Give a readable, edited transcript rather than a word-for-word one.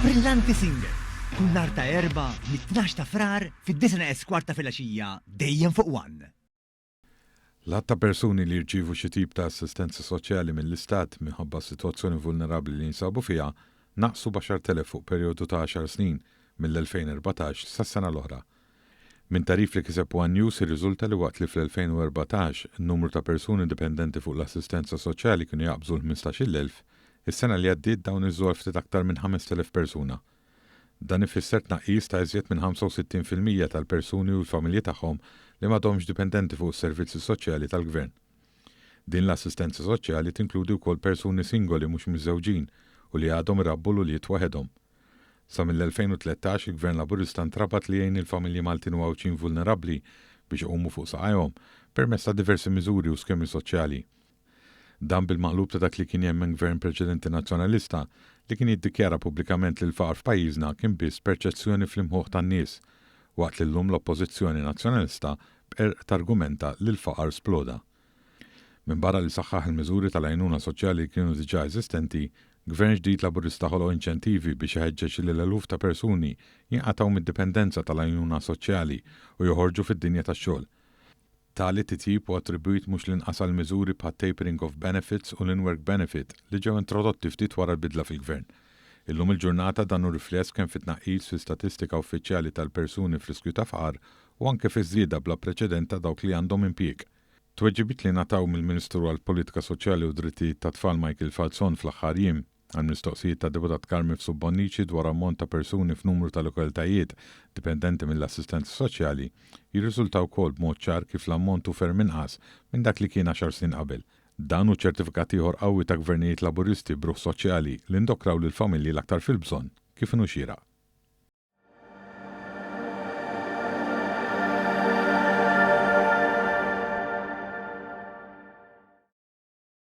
Brillanti Single, kull nhar ta' Erbgħa mit-tnax ta' Frar fid-disgħa neqes kwart ta' filgħaxija dejjem fuq One. L-għadd ta' persuni li jirċievu xi tip ta' assistenza soċjali mill-Istat minħabba s-sitwazzjoni vulnerabbli li jinsabu fiha naqsu b'10,000 fuq perjodu ta' għaxar snin, mill-2014 sas-sena l-oħra. Minn tagħrif li kiseb one News irriżulta li waqt li fl-2014 n-numru ta' persuni dipendenti fuq l-assistenza soċjali kienu jaqbżu l-15,000, is-sena li għaddiet dawn niżlu għal ftit aktar minn 5,000 persuna. Dan ifisser tnaqqis ta' iżjed minn 65% tal-persuni u l-familji tagħhom li m'għadhomx dipendenti fuq is-servizzi soċjali tal-Gvern. Din l-assistenza soċjali tinkludi wkoll persuni singoli mhux miżżewġin u li għadhom irabbu l-ulied waħedhom. Sa mill-2013 il-Gvern Laburista ntrabat li jgħin il-familji Maltin u Għawdxin vulnerabbli biex iqumu fuq saqajhom permezz ta' diversi miżuri u skemi soċjali. Dan bil-maqlub ta' dak li kien jemmen Gvern preċedenti Nazzjonalista li kien jiddikjara pubblikament li l-faqar f'pajjiżna kien biss perċezzjoni fl-imħuħ tan-nies, waqt li llum l-Oppożizzjoni Nazzjonalista b'qerq targumenta li l-faqar sploda. Minbarra li saħħaħ il-miżuri tal-għajnuna soċjali li kienu diġà eżistenti, Gvern ġdid Laburista ħoloq inċentivi biex iħeġġeġ lil eluf ta' persuni jinqatgħu mid-dipendenza tal-għajnuna soċjali u joħorġu fid-dinja tax-xogħol. Tali titjib hu attribwit mhux l-inqas għal miżuri bħat-tapering of benefits u l-in-work benefit li ġew introdotti ftit wara l-bidla fil-Gvern. Illum il-ġurnata dan hu rifless kemm fit-tnaqqis fl-istatistika uffiċjali tal-persuni f'riskju ta' faqar u anke fiż-żieda bla preċedent ta' dawk li għandhom impjieg. Tweġibiet li ngħataw mill-Ministru għall-Politika Soċjali u Drittijiet tat-Tfal Michael Falzon fl-aħħar jiem, għall-mistoqsijiet tad-Deputat Carm Mifsud Bonnici dwar ammont ta' persuni f'numru ta' lokalitajiet dipendenti mill-assistenza soċjali, jirriżulta wkoll b'mod ċar kif l-ammont hu ferm inqas minn dak li kien għaxar snin qabel. Dan hu ċertifikat ieħor qawwi ta' Gvernijiet Laburisti b'ruħ soċjali li ndokraw lill-familji l-aktar fil-bżonn, kif inhu xieraq.